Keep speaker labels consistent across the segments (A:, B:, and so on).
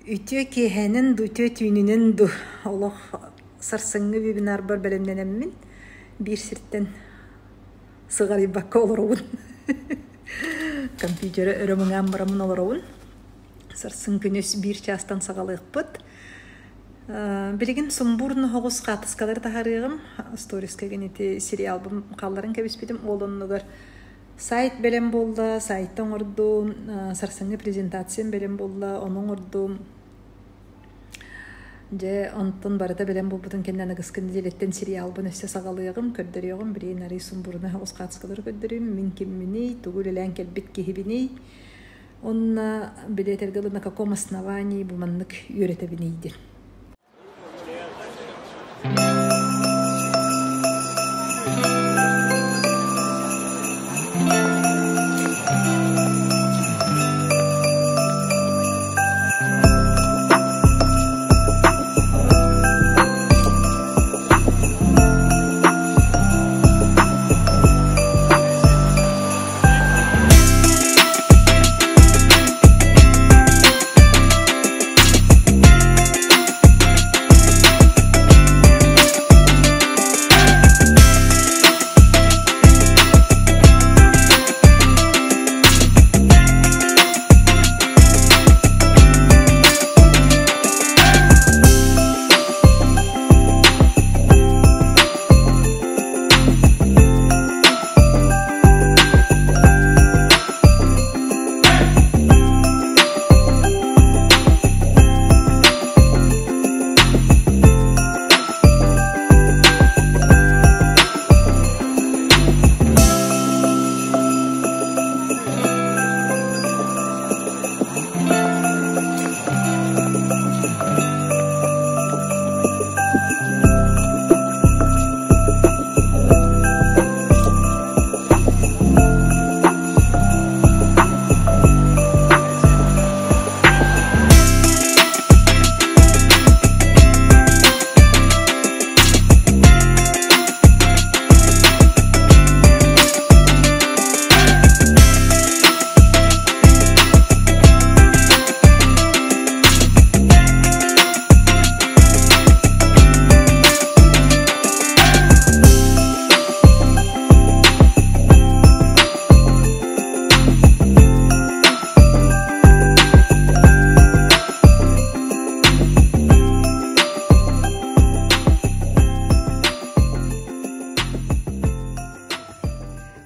A: Үтүө киэһэнэн дуу, үтүө түүнүнэн дуу олох сарсыҥҥы вебинарбар бэлэмнэнэммин биир сиртэн сыҕарыйбакка олоробун. Компьютеры өрө мыҥаан бараммын олоробун. Сарсын күнүс биир чаастан саҕалыахпыт. Билигин сумбур ноһоҕус хаартыскалары таһаарыаҕым. Сторискэ ити сериалбын хаалларан кэбиспитим. Ол оннугар Сайт бэлэм буолла, сайты оҥордум, сарсыҥҥы презентациям бэлэм буолла, ону оҥордум. Дьэ, онтон барыта бэлэм буолбутун кэннэ аныгыскы нэдиэлэттэн сериалбын өссө саҕалыаҕым, көрдөрүөҕүм, билигин арый сумбуруна соҕус хаартыскалары көрдөрүүм, мин кимминий, тугу үлэлээн кэлбит киһибиний, уонна били этэргэ дылы на каком основании бу маннык үөрэтэбиний диэн.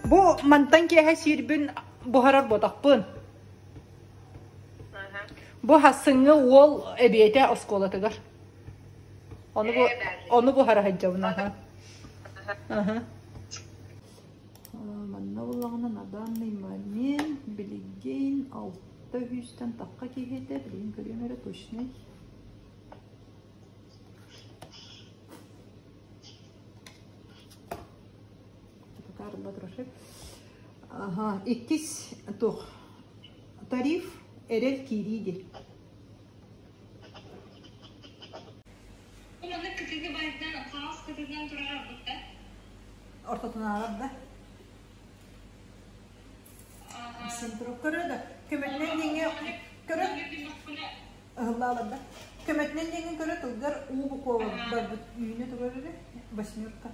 A: Бу мантан киэһэ сиирбин буһарар буотахпын. Бу хассыҥҥы уол эбиэтэ оскуолатыгар. Ону бу ону буһара сылдьабын аха. Аха. Манна буоллаҕына на данный момент билигин алта сүүстэн тахха киһи этэ, билигин көрүөм эрэ точнай. Аха, иккис туох тариф эрэл киирии диэн.
B: Маннык кытыгы байдан хаос кытыгынан турар ордукта.
A: Ортотунааҕар да. Көрө да, көмөтүнэн диэҥҥэ көрө ыһыллаалар да. Көмөтүнэн диэҥҥэ көрө тылгар уу букуола барбыт үүнэ турар эрэ восьмерка.